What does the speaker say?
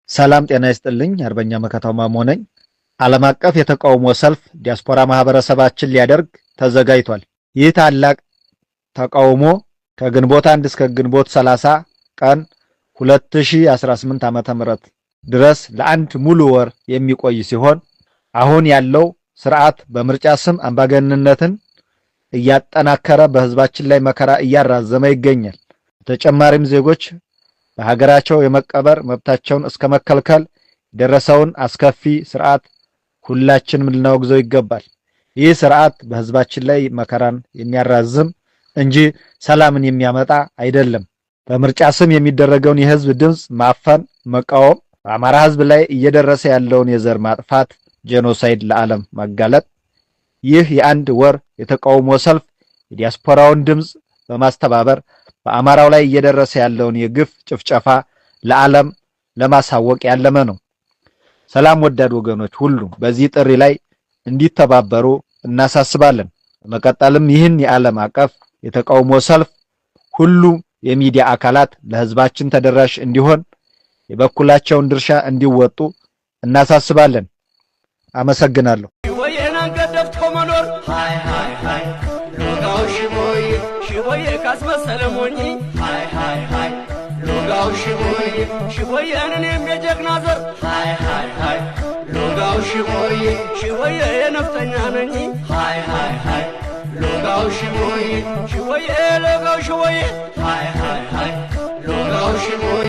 ሰላም ጤና ይስጥልኝ። አርበኛ መከታው ማሞ ነኝ። ዓለም አቀፍ የተቃውሞ ሰልፍ ዲያስፖራ ማህበረሰባችን ሊያደርግ ተዘጋጅቷል። ይህ ታላቅ ተቃውሞ ከግንቦት 1 እስከ ግንቦት 30 ቀን 2018 ዓ.ም ድረስ ለአንድ ሙሉ ወር የሚቆይ ሲሆን፣ አሁን ያለው ስርዓት በምርጫ ስም አምባገነንነትን እያጠናከረ በህዝባችን ላይ መከራ እያራዘመ ይገኛል። በተጨማሪም ዜጎች በሀገራቸው የመቀበር መብታቸውን እስከ መከልከል የደረሰውን አስከፊ ስርዓት ሁላችንም ልናወግዘው ይገባል። ይህ ስርዓት በህዝባችን ላይ መከራን የሚያራዝም እንጂ ሰላምን የሚያመጣ አይደለም። በምርጫ ስም የሚደረገውን የህዝብ ድምፅ ማፈን መቃወም፣ በአማራ ህዝብ ላይ እየደረሰ ያለውን የዘር ማጥፋት genocide ለዓለም ማጋለጥ። ይህ የአንድ ወር የተቃውሞ ሰልፍ የዲያስፖራውን ድምፅ በማስተባበር በአማራው ላይ እየደረሰ ያለውን የግፍ ጭፍጨፋ ለዓለም ለማሳወቅ ያለመ ነው። ሰላም ወዳድ ወገኖች ሁሉ በዚህ ጥሪ ላይ እንዲተባበሩ እናሳስባለን። በመቀጠልም ይህን የዓለም አቀፍ የተቃውሞ ሰልፍ ሁሉ የሚዲያ አካላት ለህዝባችን ተደራሽ እንዲሆን የበኩላቸውን ድርሻ እንዲወጡ እናሳስባለን። አመሰግናለሁ። ሽቦዬን አንገት ደፍቶ መኖር፣ ሃይ ሃይ ሃይ ሎጋው ሽቦዬ፣ ሽቦዬ ካስመሰለ ሞኝ፣ ሃይ ሃይ ሃይ ሎጋው ሽቦዬ፣ ሽቦዬን እኔም የጀግና ዘር፣ ሃይ ሃይ ሃይ ሎጋው ሽቦዬ፣ ሽቦዬ የነፍጠኛ ነኝ፣ ሃይ ሃይ ሃይ ሎጋው ሽቦዬ፣ ሽቦዬ ሎጋው ሽቦዬ፣ ሃይ ሃይ ሃይ ሎጋው ሽቦዬ።